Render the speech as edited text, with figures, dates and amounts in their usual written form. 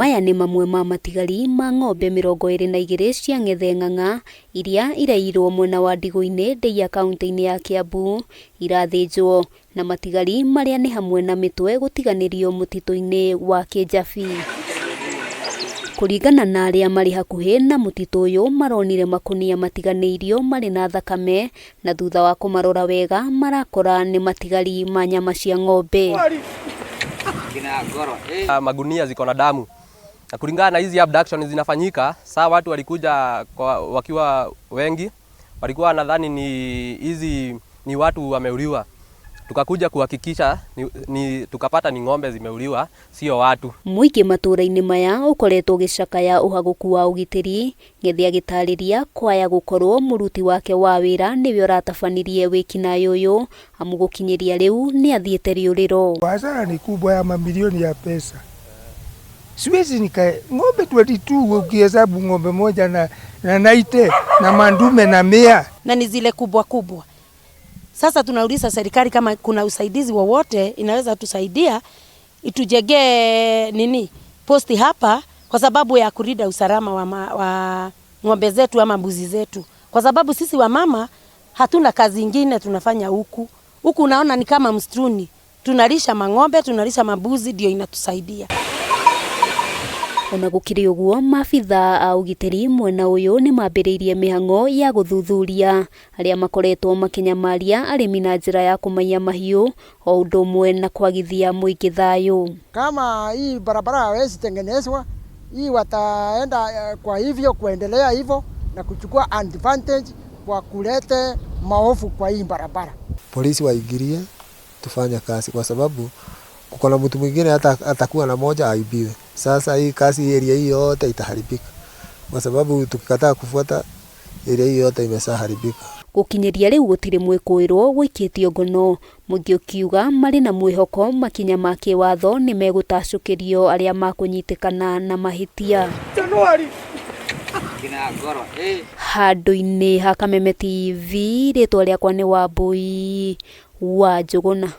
Maya nĩ mamwe ma matigari ma ng'ombe 22 cia Ng'ethe Ng'ang'a iria iraiyirwo mwena wa Ndigũ-inĩ Ndeiya kaunti-inĩ ya Kiambu irathĩnjwo na matigari marĩa nĩ hamwe na mĩtwe gũtiganĩrio mũtitũ-inĩ wa Kĩnjabi. Kũringana na arĩa marĩ hakuhĩ na mũtitũ ũyũ maronire makũnia matiganĩirio marĩ na thakame na thutha wa kũmarora wega marakora nĩ matigari ma nyama cia ng'ombe. Magunia ziko na damu na kulingana na hizi abduction zinafanyika, saa watu walikuja kwa, wakiwa wengi, walikuwa wanadhani ni hizi ni watu wameuliwa. Tukakuja kuhakikisha ni tukapata ni ng'ombe zimeuliwa, sio watu. Mũingĩ matũũra-inĩ maya ũkoretwo ũgĩcakaya ũhagũku wa ũgitĩri. Ng'ethe agĩtarĩria kwaya gũkorwo mũruti wake wa wĩra nĩwe ũratabanirie wĩkinaĩ ũyũ amu gũkinyĩria rĩu nĩ athiĩte rĩũrĩro. Hasara ni kubwa ya mamilioni ya pesa. Siwezi nikae ng'ombe 22 ukihesabu ng'ombe moja na 90 na mandume na 100 na ni zile kubwa kubwa. Sasa tunauliza serikali kama kuna usaidizi wowote inaweza tusaidia itujengee nini posti hapa, kwa sababu ya kulinda usalama wa ng'ombe zetu ama mbuzi zetu, kwa sababu sisi wamama hatuna kazi ingine tunafanya huku huku, unaona ni kama msituni, tunalisha mang'ombe, tunalisha mambuzi, ndio inatusaidia. Ona gũkĩrĩ ũguo, maabithaa a ũgitĩri mwena ũyũ nĩ mambĩrĩirie mĩhang'o ya gũthuthuria arĩa makoretwo makĩnyamaria arĩmi na njĩra ya kũmaiya mahiũ o ũndũ ũmwe na kwagithia mũingĩ thayũ. Kama hii barabara hawezi tengenezwa, hii wataenda kwa hivyo kuendelea hivyo na kuchukua advantage kwa kulete maovu kwa hii barabara. Polisi waingilie tufanye kazi, kwa sababu kuko na mtu mwingine hata atakuwa na moja aibiwe. Sasa hii kazi area hii yote itaharibika, kwa sababu tukikataa kufuata area hii yote imeshaharibika. Gũkinyĩria rĩu gũtirĩ mwĩkũĩrwo gũikĩtio ngono, mũingĩ ũkiuga marĩ na mwĩhoko makinya ma kĩwatho nĩ megũtacũkĩrio arĩa makũnyitĩkana na mahĩtia. Handũ-inĩ ha Kameme TV, rĩtwa rĩakwa nĩ Wambui wa Njũgũna.